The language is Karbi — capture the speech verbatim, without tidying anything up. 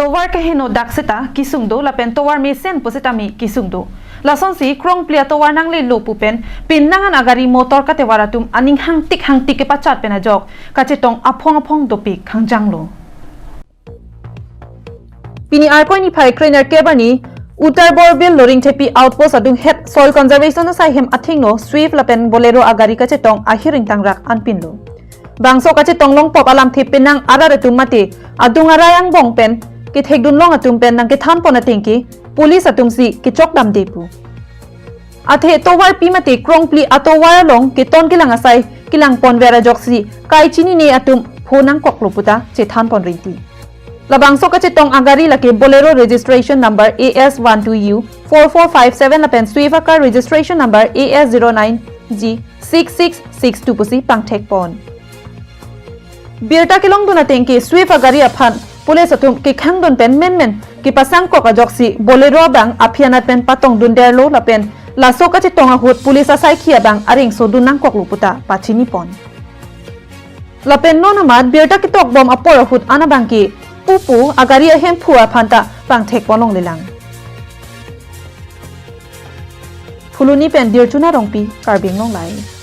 Tovar keheno dak seta kesung do lapen tovar mesen pusitame kesung do. Lasonsi krongpli atovar nanglelo pu pen penang an agari motor katevar atum aning hangtik hangtik kepachat pen ajok kachetong aphong aphong dopik hangjanglo. Pini Arkoi niphai krenerkep arni Uttar Borbil Loringthepi Outpost adung het Soil Conservation asai hem athengno Swift lapen Bolero agari kachetong ahir ingtangrak anpinlo. Bangso kachetong longpop alamthe penang arat atum mate adung arai angbong pen kethekdun long atum pen nangkethanpon ateng ke police atumsi kechokdamde pu. Athe tovarpi mate krongpli atovar along keton kelang asai kelangponver ajoksi kai chinine atum pho nangkoklo puta chethanpon rinti. Labangso kachetong agari lake Bolero registration number A S one two U four four five seven lapen Swift acar registration number A S zero nine G six six six two pusi pangthekpon. Birta kelongdun ateng ke Swift agari aphan police atum kekhangdun pen menmen kepasangkok ajoksi Bolero abang aphi anat pen patongdunderlo lapen laso kachetong ahut police asaikhi abang arengsodun nangkoklo puta pachinipon. Lapen non amat birta ketokbom apor ahut an abang ke pupu agari ahemphu aphanta pangthekpon longlelang. Phuloni pen Dirchuna Rongpi, Karbi Anglong Live.